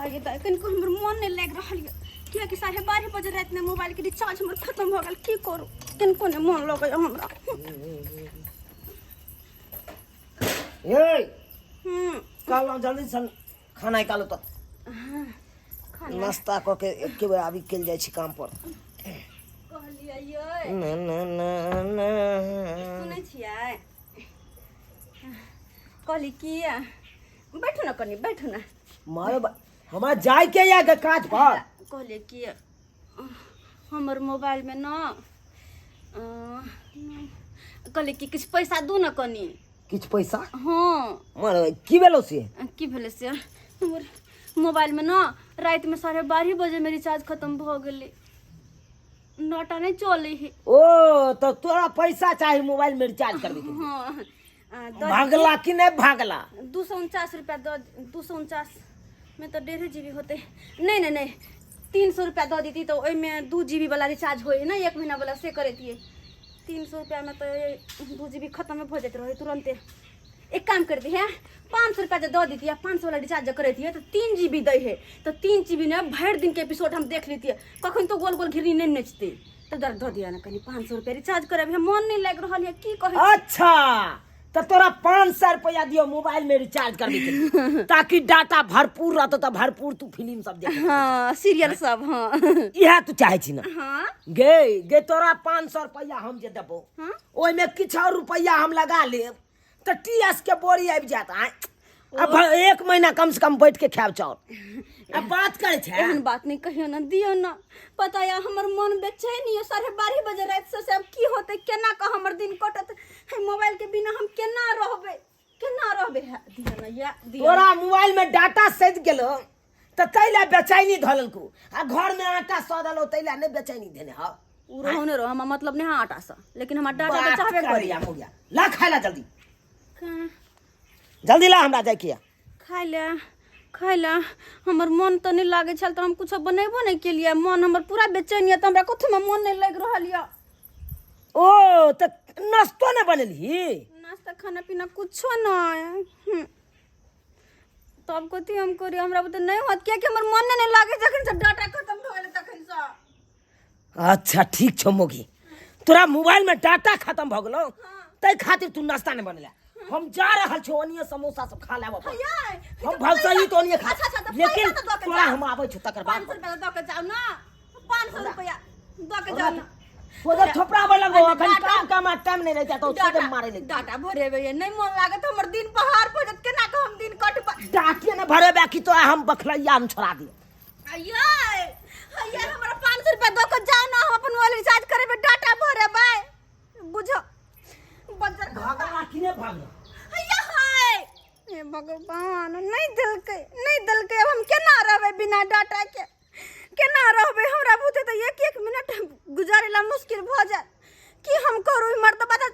दाइ दाइ कनिको हमर मोन नहि लागि रहल यऽ कियाकि 12:30 बजे रातिमे मोबाइलके रिचार्ज हमर खतम भऽ गेल। की करू, कनिको नहि मोन लगैए हमरा। ए कहलहुँ जल्दी सन खाना निकालू तऽ खाना नाश्ता कऽ के एके बेर आबि कयल जाइ छी काम पर। कहलियै यै, ना ना ना ना। सुनै छियै? कहली की, बैठू ने, कनि बैठू ने। मारे हमरा जाय के या के काज पर। कहलियै कि हमर मोबाइलमे न कहलियै कि किछु पैसा दू ने कनि। किछु पैसा? हँ। मारे, की भेलो से? की भेलै से, हमर मोबाइलमे न रातिमे 12:30 बजेमे रिचार्ज खतम भऽ गेलै, डाटा नहि चलै है। ओ तऽ तोरा पैसा चाही मोबाइल में रिचार्ज करबे के लिए। हँ, भागला कि नहि भागला? 249 रुपया दऽ। 249 मे तऽ 1.5 जीबी होतै। नहि नहि नहि, 300 रुपया दऽ देती तऽ ओहिमे 2 जीबी वाला रिचार्ज होइ है ने, एक महीना वाला, से करैतियै। 300 रुपयामे तऽ 2 जीबी खतमे भऽ जाइत रहै तुरन्ते। एक काम कर दी है, 500 रुपया जे दऽ देती आ 500 वाला रिचार्ज जे करैतियै तऽ 3 जीबी दै है, तऽ 3 जीबी ने भरि दिनके एपिसोड हम देख लेतियै, कखन तो गोल गोल घिरनी नहि नचतै। तऽ दऽ दऽ दिअ ने कनि, 500 रुपया रिचार्ज करब है, मन नहि लागि रहल है, की कहै छी। अच्छा, तऽ तोरा 500 रुपया दियो मोबाइल में रिचार्ज करबे के लिए, ताकि डाटा भरपूर रहतो तऽ भरपूर तू फिल्म सब देख। हँ, सीरियल सब, हँ। इएह तू चाहे छी ने? हँ। गे गे, तोरा 500 रुपया हम जे देबो, ओहिमे किछु और रुपया हम लगा लेब तऽ टी एस के बोरी आबि जायत। आँय, अब एक महीना कम से कम बैठ के खायब चाउर। अब बात करे छै। एहन बात नहीं कहियो ना, दियो ना। पता या, हमर मन बेचैन ये 12:30 बजे रात से। से अब की होते, केना का हमर दिन कटत है? मोबाइल के बिना हम केना रहबे, केना रहबे है? दियो ना या, दियो ना। तोरा मोबाइल में डाटा सजि गेलो तऽ ताहि लए बेचैनी धऽ लेलकौ, आ घर में आटा सदल ताहि लए नहि बेचैनी धेने हौ। उ रहो ने रहो, हमरा मतलब नहीं है आटा से, लेकिन हमरा डाटा तो बात चाहबे करी। करैया मौरिया, ला खाय ला जल्दी। का? जल्दी ला, हमरा जाइके या। खाय ले, खाय ले। हमर मन तऽ नहि लागै छल तऽ हम कुछो बनेबो नहि केलियै। मन हमर पूरा बेचैन यऽ, तऽ हमरा कथूमे मन नहि लागि रहल यऽ। ओ तऽ नाश्तो नहि बनेलही? नाश्ता खाना पीना कुछो नहि। तब कथी हम करी? हमरा बुते नहि होत, कियाकि हमर मन नहि लागै जखन से डाटा खतम भऽ गेलै तखन से। अच्छा ठीक छौ मोगी, तोरा मोबाइल में डाटा खत्म भऽ गेलौ ताहि खातिर तू नाश्ता नहि बनेला। हम जा रहल छौ, ओनिये समोसा सब खा लेब अपन। यै, हम भलसही तो ओनिये खा। अच्छा, अच्छा, तऽ लेकिन पैसा तऽ दऽ के तोरा जाउ। हम आबै छौ तकर बाद। 500 रुपया दऽ के जाउ ने, 500 रुपया दऽ के जाउ ने। सोझे थोपड़ा बड़ लगबो अखन। डाटा- काम काम आ टाइम नहीं रहता तो सोझे मारे लगे। डाटा भरेबै ये, नहि मन लागत, हमर दिन पहाड़ पर जायत, केना कऽ हम दिन कटबै? डाटे ने भरेबे कि तोरा हम बखलैया हम छोड़ा दियो। अय्यै अय्यै, हमरा 500 रुपया दऽ के जाउ ने, हम अपन मोबाइल रिचार्ज करेबै, डाटा भरेबै। बुझो बज्जर। भागला कि नहीं भागला? अय्या हाय, हे भगवान, नहि देलकै, नहि देलकै। अब हम केना रहबै बिना डाटा के, केना रहबै? हमरा बुते तऽ एक एक मिनट गुजारे ला मुश्किल भऽ जायत। की हम करू? ई मर्दबा तऽ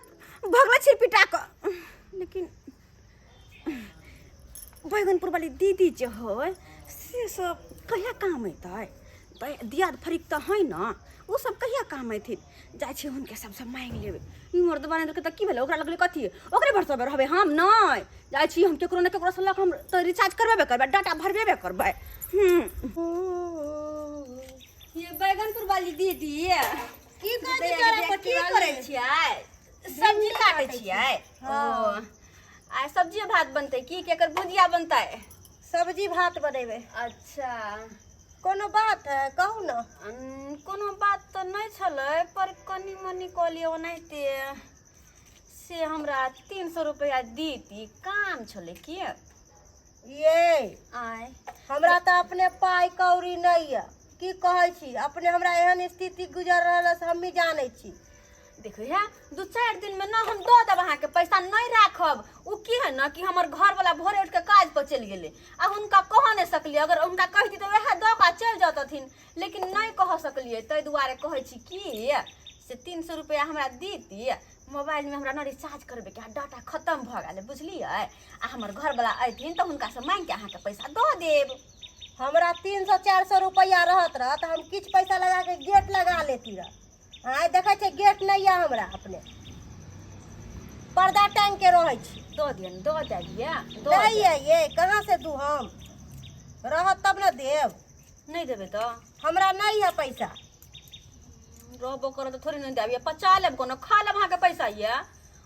भगलै छी पिटा कऽ। लेकिन बैगनपुर वाली दीदी जे है से सब कहिया काम अयतै? दियाद फरीक तऽ है ने, ओ सब कहिया काम अयथिन? जाइ छी हुनके सबसँ मांगि लेबै। ई मर्दबा नहि देलकै तऽ की भेलै? ओकरा लगलै कथी? ओकरे भरोसे रहबै हम? नहि जाइ छी हम केकरो ने केकरोसँ लऽ कऽ हम तऽ रिचार्ज करबेबे करबै, डाटा भरबेबे करबै। ये बैगनपुर वाली दीदी, की कहै छी तोरा? की पति करै छियै? सब्जी काटै छियै? ओ आइ सब्जी भात बनतै की केकर भुजिया बनतै? सब्जी भात बनेबै। अच्छा। कोनो बात है, कहू ने। कोनो बात तऽ नहि छलै, पर कनि मनि कहलियै ओनाहिते से हमरा 300 रुपैआ दीती, काम छलै की। ये आय? हमरा तऽ अपने पाइ कौड़ी नहि यऽ। की कहै छी अपने, हमरा एहन स्थिति गुजर रहल है से हमही जानै छी। देखियौ हे, 2-4 दिनमे ने हम दऽ देब अहाँके, पैसा नहि राखब। ओ की है ने कि हमर घरवला भोरे उठि कऽ काज पर चलि गेलै आ हुनका कह नहि सकलियै। अगर हुनका कहिती तऽ वएह दऽ कऽ चलि जतथिन, लेकिन नहि कह सकलियै, ताहि दुआरे कहै छी कि से 300 रुपैआ हमरा दीती। मोबाइलमे हमरा ने रिचार्ज करबैके है, डाटा खतम भऽ गेलै, बुझलियै? आ हमर घरवला अयथिन तऽ हुनकासँ माँगिके अहाँके पैसा दऽ देब। हमरा 300-400 रुपैआ रहत रह तऽ हम किछु पैसा लगा के गेट लगा लेती रह। आइ देखै छै, गेट नहि यऽ हमरा, अपने पर्दा टांग के रहै छी। दऽ दिअ ने, दऽ दिअ, दऽ नहीं दिअ। है ये, कहाँ से दू हम? रहत तब ने देब। नहि देबै तऽ? हमरा नहि है पैसा। रहबो करत तऽ थोड़े नहि देब, पचा लेब, कोनो खा लेब अहाँके पैसा। ये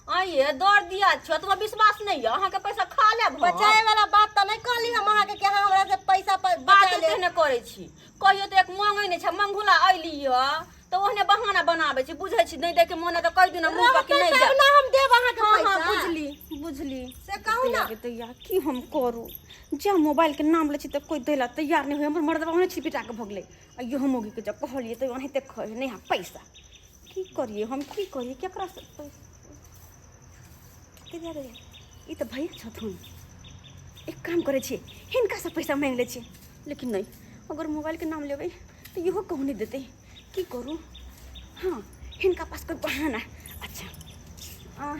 आइये दर दिया छै, तोरा विश्वास नहि यऽ, अहाँके पैसा खा लेब हम। बचाए वाला बात तऽ नहि कहली हम अहाँके कि अहाँ हमरा से पैसा बात बचा लेब। ने करै छी, कहियो तऽ एक मांगै नहि छै। मंगुला अयली यऽ तऽ ओहने बहाना बनाबै छी। बुझै छी, नहि दैके मन है तऽ कहि दियौ ने मुँह पर कि रहतै नहि तब जायब। ने हम देब अहाँके हँ हँ पैसा। बुझली बुझली। से कहू ने। दैया, की हम करू? जब मोबाइलके नाम लै छी तऽ कोइ दै लए तैयार नहि होइ। हमर मर्दबा ओहने छिपिटा कऽ भऽ गेलै। आ इहो मौगीके जब कहलियै तऽ ओनाहिते कहै नहि है पैसा। की करियै हम, की करियै? केकरासँ पैसा के दिया रे? ई तऽ भैया छथुन। एक काम करै छी, हिनकासँ पैसा माँगि लै छी। लेकिन नहि, अगर मोबाइलके नाम लेबै तऽ इहो कहूँ नहि देतै। की करू? हँ, हिनका पास कोइ बहाना। अच्छा आ,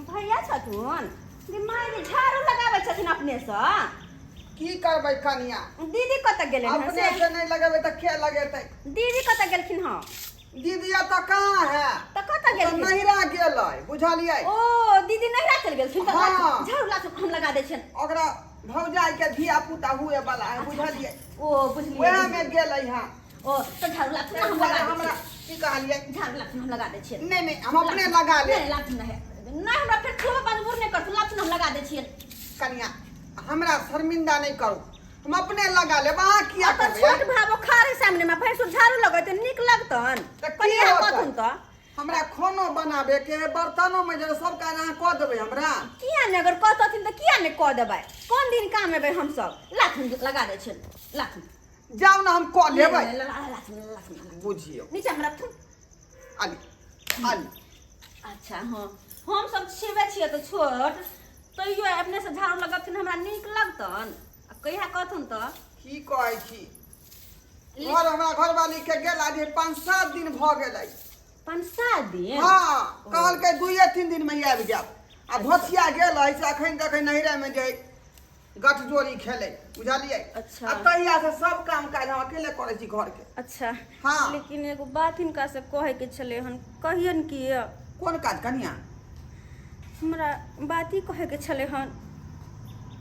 भैया छथुन जे माय झाड़ू लगाबै छथिन अपनेसँ? की करबै कनिया? दीदी कतऽ गेलै हँ? अपने से से नहि लगेबै तऽ के लगेतै? दीदी कतऽ गेलखिन हँ? दीदी एतऽ कहाँ है। तऽ कतऽ तऽ गेलखिन? नहिरा गेलै, बुझलियै? ओ, दीदी नहिरा चलि गेलखिन तऽ? हँ। झाड़ू लाथु, हम लगा दै छियनि। ओकरा भौजाई के धिया पुता हुए वाला है, बुझलियै? ओ, बुझलियै। वएह में गेलै हँ। ओ, तऽ झाड़ू लाथु ताहि हम दुआरे लगा दै हमरा छियै। की कहलियै? झाड़ू लाथु, हम लगा दै छियनि। नहि नहि, हम अपने लगा लेब। नहि लाथु, नहि नहि, हमरा फेर थोड़ा मजबूर नहि करथुन। लाथु, हम लगा दै छियनि। कनिया, हमरा शर्मिंदा नहि करू, हम अपने लगा लेब। अहाँ किया तऽ करबै? छोट भाव खारे सामने में भैंसुर झाड़ू लगेतै, नीक लगतन? तऽ की कनि अहाँ होतै? कहथुन तऽ। हमरा खानो बनाबे के है, बर्तनो में जे सब काज अहाँ कऽ देबै हमरा? किया नहि, अगर कहतथिन तऽ किया नहि कऽ देबै? कोन दिन काम एबै हमसब? लाथुन, लगा दै छियनि, लाथुन। जाउ ने, हम कऽ लेबै। नहि, नहि, लाथुन लाथुन। बुझियौ। नीचा में रखथुन। आली आली। अच्छा हँ, हम सब छेबे छियै तऽ छोट, तैयो अपने से झाड़ू लगबथिन, हमरा नीक लगतन? आ कहिया कहथुन तऽ? की कहै छी, घर हमरा घरवाली के गेला जे 5-7 दिन भऽ गेलै। 5-7 दिन? हँ, कहलकै 2-3 दिन में आबि जायब। आ धोसिया गेल है से अखन तक नैहरा में जे गठजोड़ी खेलै, बुझलियै? अच्छा। आ तहिया से सब काम काज हम अकेले करै छी घर के। अच्छा। हँ। लेकिन एगो बात हिनका से कहै के छलै हन, कहियन कि? कोन काज कनिया? हमरा बात ई कहै के छलै हन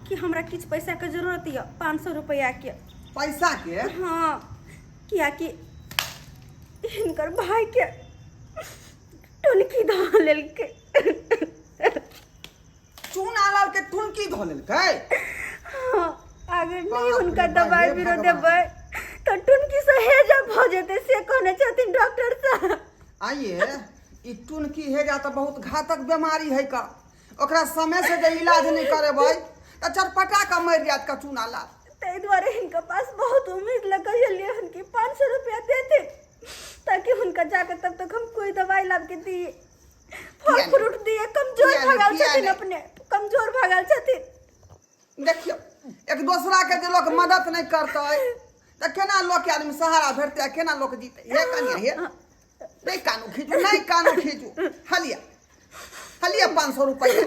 कि हमरा किछु पैसाके जरूरत यऽ, 500 रुपैआके। पैसा के? हँ, कियाकि हिनकर भाईके टुनकी धऽ लेलकै। चूना लाल के टुनकी धऽ लेलकै? हँ, अगर नहि बाप रे हुनका बा, दबाइ हे बीरो भगवान। देबै तऽ टुनकी से हेजा भऽ जेतै, से कहने छथिन डॉक्टर साहब। आइए, ई टुनकी हेजा तऽ बहुत घातक बीमारी है का। ओकरा समय से जे इलाज नहि करेबै तऽ चटपटा कऽ मरि जायत का चूना लाल। ताहि दुआरे हिनका पास बहुत उम्मीद लगल छलियै हन कि 500 रुपया देथिन, ताकि हुनका जाके तब तक हम कोई दवाई लाब के दिए, फल किया नहि? फ्रूट दिए। कमजोर किया भऽ नहि? गेल किया छथिन। नहि? अपने कमजोर भऽ गेल छथिन। देखियौ, एक दोसरा के जे लोक मदद नहि करतै तऽ केना लोक के आदमी सहारा भेटतै आ केना लोक जीतै? हे कनिया, हे, नहि कानू खींचू, नहि कानू खींचू। हलिया हलिया 500 रुपैआ,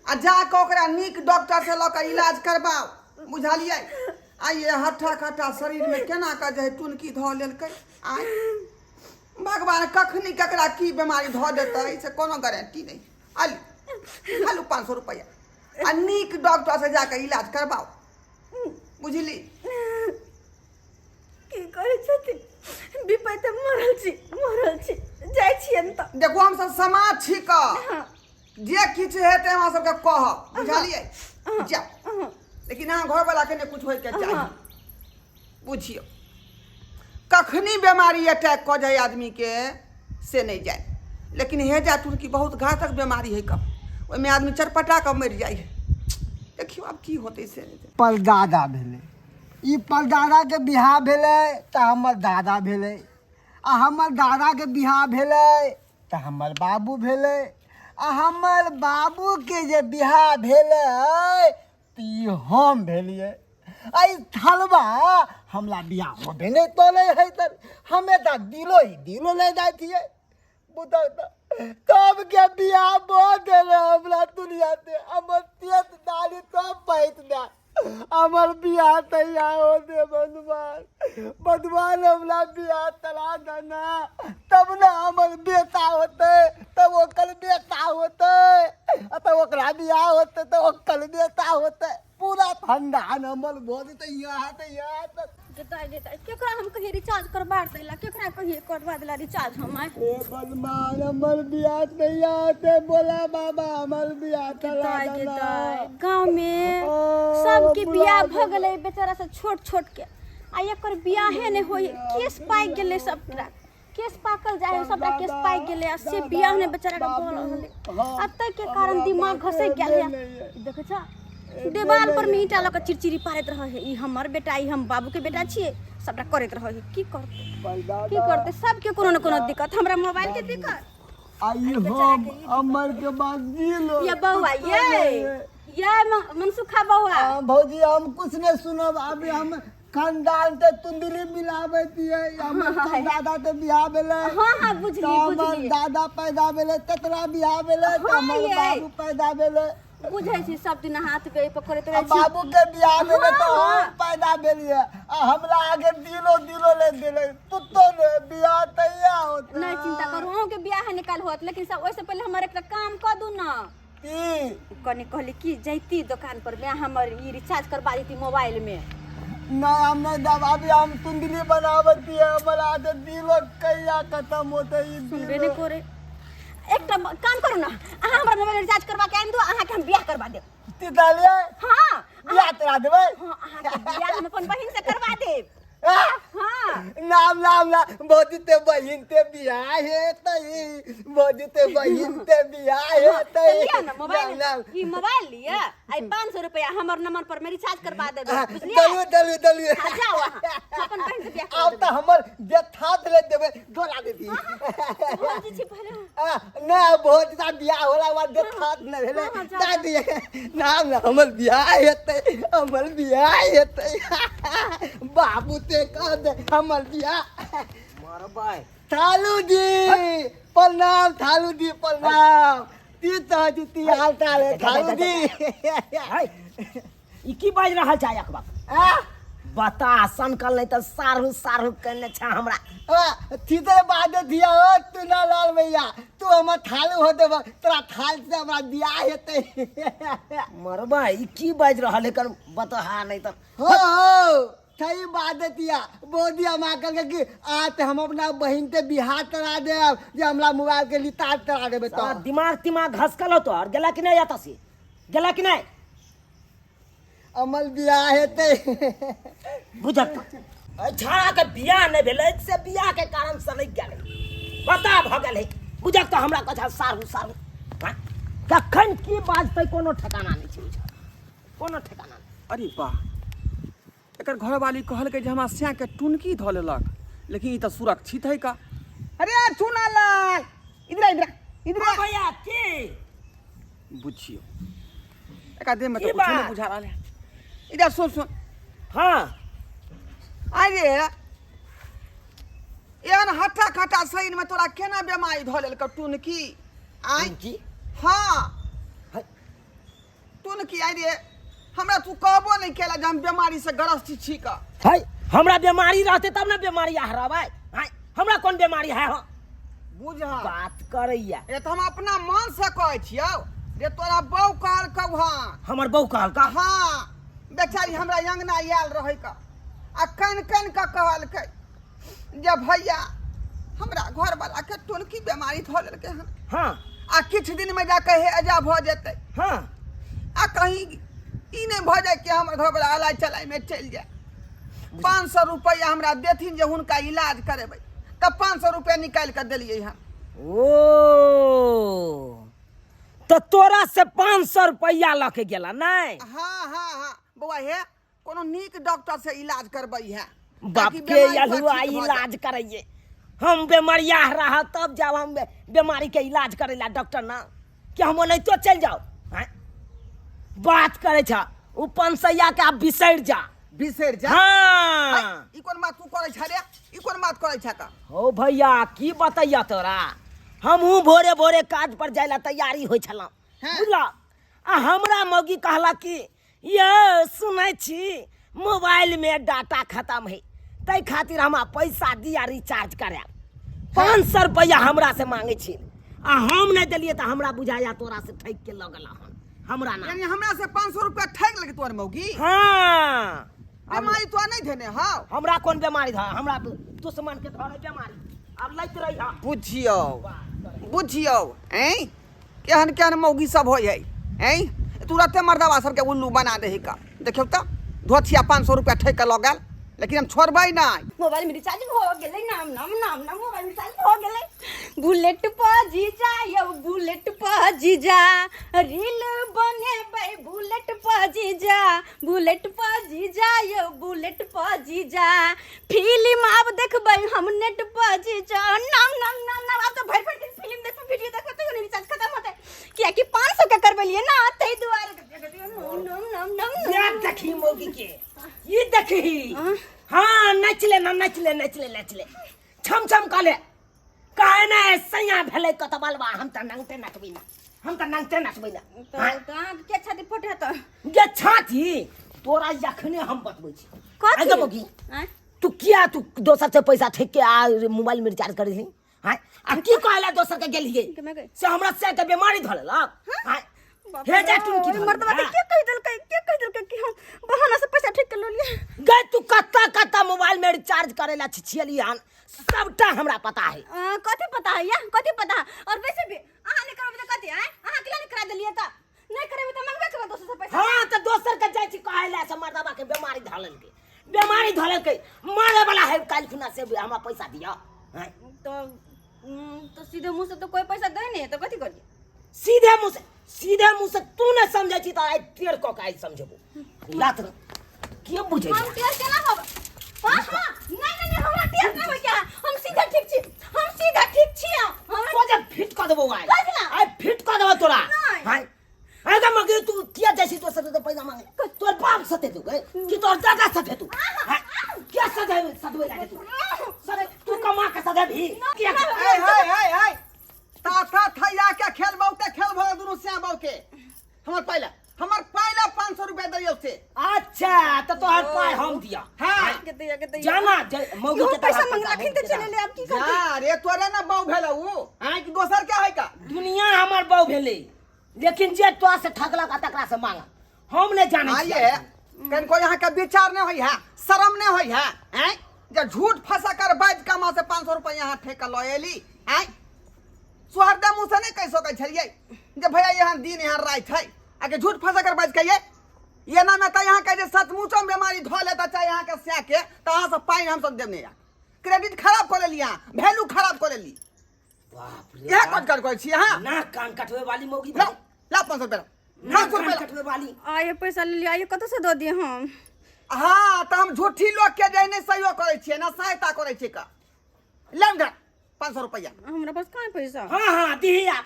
आ जा कऽ ओकरा नीक डॉक्टर से लऽ कऽ इलाज करबाउ, बुझलियै? आ ये हट्ठा खट्टा शरीरमे केना कऽ जे टुनकी धऽ लेलकै? आय भगवान, कखनी ककरा की बीमारी धऽ देतै से कोनो गारंटी नहि। आलू हालू 500 रुपैआ, आ नीक डॉक्टर से जाकऽ इलाज करबाउ, बुझली? की कहै छथिन, विपैत मरल छी, मरल छी। जाइ छियनि तऽ। देखू, हमसब समाज छी कऽ जे किछु हेतै हमरा सबके कहब, बुझलियै? जाउ, लेकिन अहाँ घरवला के नहि कुछ होइके चाही। बुझियौ, कखनी बीमारी अटैक कऽ जाय आदमी के से नहि जाय। लेकिन हेजा तुर्की बहुत घातक बीमारी है कब, ओहिमे आदमी चरपटा कऽ मरि जाइ है। देखियौ, आब की होतै से नहि। परदादा भेलै। ई परदादाके बियाह भेलै तऽ हमर दादा भेलै, आ हमर दादाके बियाह भेलै तऽ हमर बाबू भेलै, आ हमर बाबूके जे बियाह भेलै तऽ ई हम भेलियै। आ ई थलवा हमरा बियाह होबे नहि तोलै है, तऽ हमे तऽ दिलो ही दिलो नहि जाइ छियै। बुझल तऽ तब के बियाह भऽ गेलै हमरा दुनिया से हमर तेत दाढ़ी सब पैत दे। हमर बियाह तैयार हो दे भगवान, भगवान हमरा बियाह तरा देना, तब ने हमर बेटा होतै, तब ओकर बेटा होतै, आ तब ओकरा बियाह होतै तऽ ओकर बेटा होतै। पूरा खानदान हमर भऽ जेतै यहाँ तऽ यहाँ तक। जेतै जेतै, केकरा हम कहिए रिचार्ज करबा देला, केकरा कहिए करबा देला रिचार्ज हम आइ? ए बदमान, हमर बियाह तैया होते, बोला बाबा, हमर बियाह चला जेतै देना। जेतै, गाँव में ओ, सबके बुला बियाह भऽ देना। गेलै बेचारा से छोट छोट के, आ एकर बियाहे नहि होइ। केस पाकि गेलै सबटा, केस पाकल जाइ है, सबटा केस पाकि गेलै आ से बियाह नहि बेचारा के भऽ रहल है। आ ताहिके कारण दिमाग घसकि गेल है। देखै छ, देवाल पर में ईंटा लऽ कऽ चिड़चिड़ी पारैत रहै है, ई हमर बेटा, ई हम बाबू के बेटा छियै, सबटा करैत रहै है। की करतै, की करतै? सबके कोनो ने कोनो दिक्कत। हमरा मोबाइल के दिक्कत आई हम अमर के बाद जी लो। ये बौआ, ये मनसुखा बौआ। हाँ, भौजी, हम कुछ नहीं सुनब। अभी हम खानदान ते तुंदली मिलाबै छियै। हमर दादा ते बियाह भेलै। हाँ हाँ, बुझली। तऽ हमर बुझली। दादा पैदा भेलै, तेतरा बियाह भेलै, तऽ हाँ, हमर यै। बाबू पैदा भेलै। बुझै छी, सब दिन हाथ के पकड़ैत आ रहै छी। बाबू के बियाह भेलै तऽ हाँ। हम पैदा भेलियै, आ हमरा आगे दिलो दिलो ले देलै पुतो ने बियाह तैया होतै। नहि चिंता करू, अहूँके बियाह निकाल होत, लेकिन सब ओहिसँ पहिले हमर एकटा काम कऽ दू ने। की? कनि कहली कि जैती दोकान पर में, हमर ई रिचार्ज करबा देती मोबाइल में। नहीं, हम नहीं देब। अभी हम तुंदली बनाबै छियै, हमरा आगे दिलो कहिया खत्म होतै ई सुनबे दिलो। नहि करे। एकटा काम करू ने, अहाँ हमरा मोबाइल रिचार्ज करबा के आनि दू, अहाँके हम बियाह करबा देब। तितालियै? हाँ। बियाह तोरा देबै? हाँ, अहाँके बियाह हम अपन बहिन से करबा देब। आ? हाँ। नाम नाम ना, भौजी ते बहिन ते बियाह हेतै, भौजी ते बहिन ते बियाह हेतै। तऽ लिअ ने मोबाइल। नाम नाम। ई मोबाइल लिअ, आ 500 रुपया हमर नंबर पर में रिचार्ज करबा देबै, बुझलियै? दलू दलू दलू। हाँ, जाउ अहाँ, हम अपन बहिन से बियाह करबा आब तऽ हमर जे थात ले देबै डोला देती। देबै। भौजी छी पहिले। आ, ना, भौजी ता बियाह होला बाद जे थात न भेलै। हाँ, हाँ, जाउ, ता जाउ। दिए नाम ना, हमर बियाह हेतै, हमर बियाह हेतै, बाबू ते कह दे हमर बियाह। मरबै। थालू जी प्रणाम, थालू जी प्रणाम। ती तऽ जी हाल चाल है थालू जी? है, ई की बाजि रहल छै अकबक? आ? बता, सनकल नहि तऽ सारू सारू केने छै हमरा। थीते बाद दिया हो तू ना लाल भैया, तू हमर थालू हो देब, तोरा थाल से हमरा बियाह हेतै। मरबै, ई की बाजि रहल है कर बतहा नहि तऽ। हो हो, सही बात दिया बोधी। हम आकर के कि आ ते हम अपना बहिन ते बियाह करा देब जे हमरा मोबाइल के रिचार्ज करा देबे। साला तो दिमाग तिमाग घसकल हो तोहर, गेला कि नहि एतऽ से गेला कि नहि? अमल बियाह हेतै। बुझक एहि छाड़ा के बियाह नहि भेलै से बियाह के कारण सनकि गेलै, बता भऽ गेलै। बुझक तऽ हमरा कहै छै सारू सारू। हाँ? कखन की बाजतै कोनो ठिकाना नहि छै बुझक, कोनो ठिकाना नहि। अरे वाह, एकर घरवाली कहलकै जे हमरा सैके टुनकी धऽ लेलक, लेकिन ई तऽ सुरक्षित है का? अरे चुना लाल, इधर आ, इधर आ, इधर आ। भैया, की? बुझियो, एकरा देह में की तऽ कुछो नहि बात? बुझा रहल है। इधर सुन, सुन। हाँ। अरे, एहन हट्टा खट्टा शरीर में तोरा केना बेमारी धऽ लेलकौ टुनकी आँय? टुनकी? हाँ। है। टुनकी। अरे, हमरा तू कहबो नहि केला जे हम बेमारी से ग्रस्त छी का। है, हमरा बीमारी रहते तब ने बीमारी आहरबै। है, हमरा कोन बीमारी है हो? बुझा बात करैया। ए तऽ हम अपना मन से कहै छियौ रे, तोरा बहू कहलकौ हँ। हमर बहू कहलका? हाँ, बेचारी हमरा अंगना आयल रहै का आ कन कन के कहलकै जे भैया, हमरा घरवाला के टुनकी बेमारी धऽ लेलकै हन आ किछु दिन में जाके हे अजा भऽ जेतै आ कहीं ई नहि भऽ जाय कि हमर घरवाला अलाइ चलाइ में चलि जाय। 500 रुपैआ हमरा देथिन जे हुनका इलाज करेबै, तऽ 500 रुपैआ निकालि कऽ देलियै हन। ओ, तऽ तोरा से 500 रुपैआ लऽ के गेला नहि? हाँ हाँ हाँ बौआ, हे कोनो नीक डॉक्टर से इलाज करबै है बाप ताकि के बीमारी थोड़ा अलहुआ ठीक भऽ जाय। इलाज करैये, हम बेमरिया रह तब जाब हम बीमारी के इलाज करे ला डॉक्टर ना कि हम ओनाहितो चलि जाओ? आँय? बात करे छ उ पंसैया के, आब बिसरि जा। बिसरि जा? हाँ। ई कोन बात तू करै छ रे? ई कोन बात करै छ का? हो भैया, की बतैया तोरा, हमहूँ भोरे भोरे काज पर जाय ला तैयारी होइ छलहुँ। बुझला, आ हमरा मौगी कहला कि यौ सुनै छी, मोबाइल में डाटा खत्म है, ताहि खातिर हमरा पैसा दिया, रिचार्ज करायब। 500 रुपैआ हमरा से मांगे छी आ हम नहि देलियै, तऽ हमरा बुझाया तोरा से ठकि के लऽ गेला हन। हमरा ना यानी हमरा से 500 रुपया ठगि लेलकै तोहर मौगी। हाँ, बीमारी तोरा नहीं धेने हौ। हमरा कोन बीमारी था? हमरा दुश्मन के धरे बीमारी आब लैत रही। हाँ, बुझियौ बुझियौ, ऐं केहन केहन मौगी सब होइ है। ऐं तुरते मर्दवा सबके उल्लू बना दे है का। देखियौ तऽ धोथिया 500 रुपया ठकि कऽ लऽ गेल, लेकिन हम छोड़बै नहि। मोबाइल में रिचार्ज हो गेलै। नाम नाम नाम नाम, मोबाइल में रिचार्ज हो गेलै। बुलेट पर जीजा यौ, बुलेट पर जीजा रील बनेबै। बुलेट पर जीजा, बुलेट पर जीजा यौ, बुलेट पर जीजा फिल्म आब देखबै हम नेट पर जीजा। नाम नाम नाम नाम, आब तऽ भरि भरि दिन फिल्म देखबै, वीडियो देखबै, तैयो नहि रिचार्ज खत्म होतै, कियाकि 500 के करबेलियै ना, ताहि दुआरे। नाम नाम नाम। ये देखी मौगी के, ये देखी। हाँ, नचले ना, नचले नचले नचले, छम छम कले काहे ना सैया भेलै कत बलबा। हम त नंगते नचबै ना, हम त नंगते नचबै ना। तऽ अहाँके के छाती फटे तऽ? गे छाती तोरा जखने हम बतबै छी। कथी? आइ गे मौगी। आँय? तू किया तू दोसर से पैसा ठेक के आ मोबाइल में रिचार्ज करै छी? हाँ, आ की कहला दोसर के गेलियै के मैं गई? से हमरा से के बीमारी धऽ लेलक? हाँ, बाप हे रे, जा टुनकी ओहि धऽ मर्दवा के लेलक। के कहि देलकै, के कहि देलकै कि हम बहाना से पैसा ठेक के लऽ लियै? गे तू कत्ता कत्ता मोबाइल में रिचार्ज करे ला छिछियली हन, सबटा हमरा पता है। कथी पता है या कथी पता है? और वैसे भी अहाँ नहि करबै तऽ कथी? आँय, अहाँ केला नहि करा देलियै? तऽ नहि करेबै तऽ मंगबे करबै दोसर से पैसा। हाँ, तऽ दोसर के जाइ छी कहै ला से मर्दबा के बीमारी धऽ लेलकै, बीमारी धऽ लेलकै, मारे वाला है काल्हि खुना, से हमरा पैसा दिअ। आँय? तो सीधे मुँह से तो कोई पैसा दे नहीं है, तो कथी करिए? सीधे मुँह से, सीधे मुँह से तू नहि समझै छी तऽ आइ टेढ़ कऽ के आइ समझेबो। लात के बुझै हम टेढ़ केना होब? हाँ हाँ, नहीं नहीं नहीं, हमरा टेढ़ नहीं होय के। हम सीधा ठीक छी, हम सीधा ठीक छी हमरा। सोझे फिट कऽ देबो आइ। कथी ला? आइ फिट कऽ देबो तोरा। नहि। आइ आइ गे मगे, तू किया जाइ छी दोसर से पैसा मांगे? तोर बाप सते तू गे कि तोर दादा सते तू? हाँ, किया सदे सदबे लागे तू सदे? तू कमा के सदे भी किया? हे हे हे हे, ता था थैया के खेल बहुते खेल भऽ गेल दुनू श्याम बाबू के। हमर पहिले, हमर पहिले 500 रुपया दैयौ से। अच्छा, तऽ तोहर पाइ हम दिया। हाँ। के दैया, के दैया। जाना जे मौगी इहो के पैसा तोहर मंगलखिन तऽ चलि एलै, आब की करतै? जा रे, तोरे ने बहू भेलौ उ, आँय कि दोसर के है का? दुनिया हमर बहू भेलै, लेकिन जे तोरा से ठगलक आ तकरा से मांग, हम नहि जानै छियै। आइए कनिको यहाँ के विचार नहीं होई है, शर्म नहीं होई है? आँय, जे झूठ फंसा कर बाज कमा से 500 रुपया यहाँ ठेका लऽ एली। आँय, सोहरदा मुँह से नहीं कहि सकै छलियै जे भैया यहाँ दिन यहाँ राति है, आके झूठ फंसा कर बाज के ये ना में तऽ यहाँ के जे सचमुचो में बीमारी धऽ लेता चाहे यहाँ के सै के, तऽ अहाँ सब पानि हमसब देब नहीं। क्रेडिट खराब कऽ लेली अहाँ, वैल्यू खराब कऽ लेली। बाप रे इएह बाप। कट कट करै छी अहाँ। ना कान कटवे वाली मौगी। ला ला 500 रुपया ला। ना 500 कान रुपया ला। कटवे वाली। आइए पैसा ले लिया, आइए कतऽ से दऽ दिए हम? हाँ, तऽ हम झूठी लोग के जे नहि सहयोग करै छियै ना सहायता करै छियै का। ले उधर 500 रुपया। हमरा पास कहाँ है पैसा? हाँ हाँ, दीही आप,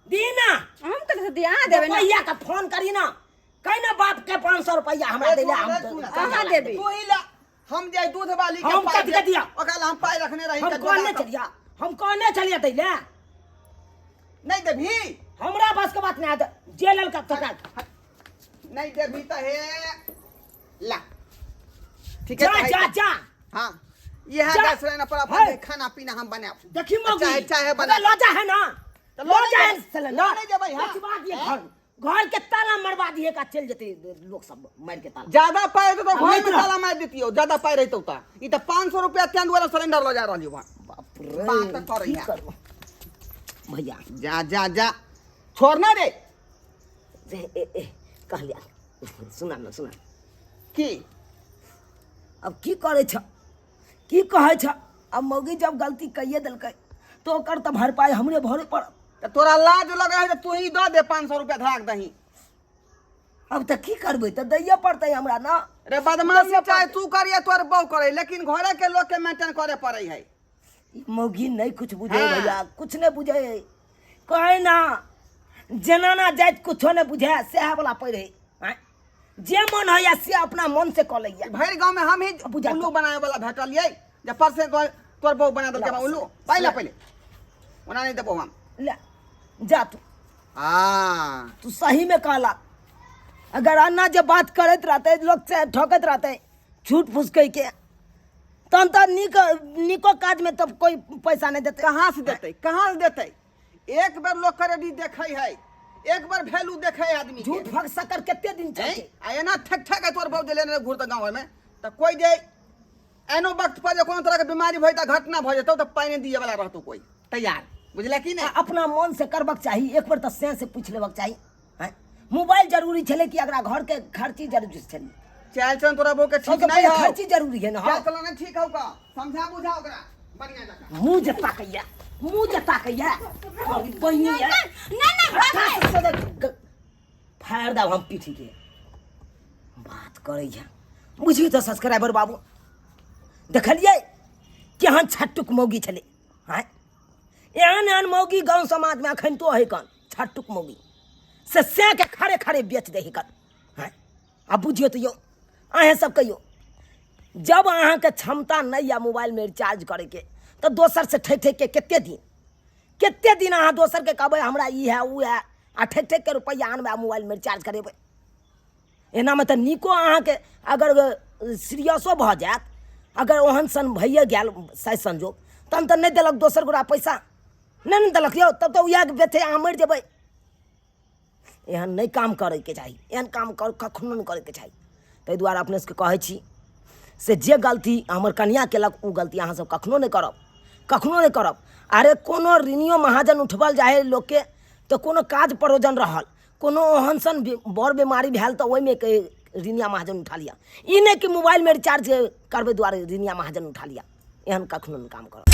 दीही ना। हम कतऽ से दिए? अहाँ देबै ना। भैया के फोन करी ना, कहि ना बाप के 500 रुपया हमरा ए, दै ले। तू हम ले, तू ले। अहाँ देबै। तू ही ला। हम जे दूध वाली के हम पाइ कथी के दिया? ओकरा ला हम पाइ रखने रही हम के कहने जोड़ा कऽ। छलिया, हम कहने छलिया दै ले। नहीं देबही? हमरा बस के बात नहीं आत, जे ललका तकरा। नहीं देबही तऽ हे ला, ठीक है। जा तऽ जा है। जा। हाँ, इएह जा। गैस सिलेंडर पर अपन है। खाना पीना हम बनायब। देखी मौगी, चाहे चाहे बना। लजा है ना? तऽ लऽ लजा नहि है जेबै। सिलेंडर। लऽ नहि जेबै, हाँ। बचवा दिए घर, घर के ताला मरवा दिए का, चल जेते लोग सब मार के ताला। ज्यादा पाइ रहितौ तऽ आ, घर में नहीं। ताला मारि दितियौ, ज्यादा पाइ रहितौ तऽ। ई तऽ 500 रुपया तें दुआरे सिलेंडर लऽ जा रहलियौ हँ। बाप रे, बात तऽ करैया। की करबो भैया? जा जा जा, छोड़ ना रे। ए, ए, ए, कहलिया सुना ना, सुना। की? अब की करै छ, की कहै छ? अब मौगी जब गलती कहिए देलकै तऽ ओकर तऽ भरपाई हमरे भरे पड़त। तऽ तोरा लाज लगै है तऽ तू ही दऽ दे 500 रुपया, धराक दही। अब तऽ की करबै, तऽ दैये पड़तै हमरा ना। रे बदमाशी चाहे तू करिए, तोर बहू करे, लेकिन घरे के लोग के मेंटेन करे पड़े है। ई मौगी नहीं कुछ बुझे। हाँ। भैया कुछ नहीं बुझे, कहे ना जनाना जाइत कुछो नहीं बुझे, सएह वाला पढ़े। आँय? जे मन होइया से अपना मन से कऽ लैया। भरि गांव में हम ही बुझा उल्लू बनाए वाला भेटलियै जे परसे तोर तोर बहू बना देलकै हमरा उल्लू। पहिले पहिले ओना नहीं देबो हम। ले जा तू। हाँ, तू सही में कहला, अगर अन्ना जे बात करैत रहते, लोग से ठकैत रहते झूठ फूस कह के, तहन तऽ नीक नीको काज में तब कोई पैसा नहीं देते। कहाँ से देतै, कहाँ से देतै? एक बेर लोग क्रेडिट देखै है, एक बार वैल्यू देखे आदमी के। झूठ फक सकर कते दिन चलते? आ एना ठक ठक तोर बाबू जे लेने घूर तऽ गाँव में तऽ कोइ जे एनो वक्त पर जे कोनो तरह के बीमारी भऽ जेतौ, घटना भऽ जेतौ, तऽ पानि दिए वाला रहतौ कोइ तैयार, बुझले कि आ नहि? अपना मन से करबक चाही, एक बेर तऽ सैं से पूछि लेबक चाही। आँय, मोबाइल जरूरी छलै कि अगरा घर के खर्ची जरूरी छलै? चाल चलन तोरा बहू के ठीक सबसँ नहीं पहिले हौ। खर्ची जरूरी है ना? चाल चलन नहीं ठीक हौ का, समझा बुझा ओकरा बढ़िया जकाँ। मुँह जे ताकैया, मुँह जे ताकैया और बहिनी है। नहीं नहीं, भाग। फटा से फाड़ देब हम पीठी के। बात करैया, बुझियौ तऽ सब्सक्राइबर बाबू, देखलियै केहन छट्टुक मौगी छलै? आँय, एहन एहन मौगी गाँव समाजमे अखन तो है कन छट्टुक मौगी से सैके खड़े खड़े बेच दै कन। आँय, आ बुझियौ तऽ यौ, अहेँ सब कहियौ, जब अहाँके क्षमता नहि यऽ मोबाइलमे रिचार्ज करैके तऽ दोसरसँ ठकि ठकि के कते दिन, कते दिन अहाँ दोसरके कहबै हमरा ई है ओ है, आ ठकि ठकि के रुपैआ आनबै आ मोबाइलमे रिचार्ज करेबै? एनामे तऽ नीको अहाँके अगर सीरियसो भऽ जायत, अगर ओहन सन भइए गेल साइ संजोग, तहन तऽ नहि देलक दोसर गोरा पैसा, नहि ने देलक यौ, तब तऽ उएह बेथे अहाँ मरि जेबै। एहन नहि काम करैके चाही, एहन काम कर कखनो नहि करैके चाही। ताहि दुआरे अपने सबके कहै छी से जे गलती हमर कनिआँ केलक ओ गलती अहाँसब कखनो नहि करब, कखनो नहि करब। अरे कोनो ऋणियो महाजन उठबल जाइ हइ लोकके तऽ कोनो काज परोजन रहल, कोनो ओहन सन बड़ बेमारी भेल तऽ ओहिमे के ऋणिया महाजन उठा लिअ, ई नहि कि मोबाइलमे रिचार्ज करबै दुआरे ऋणिया महाजन उठा लिअ। एहन कखनो नहि काम करब।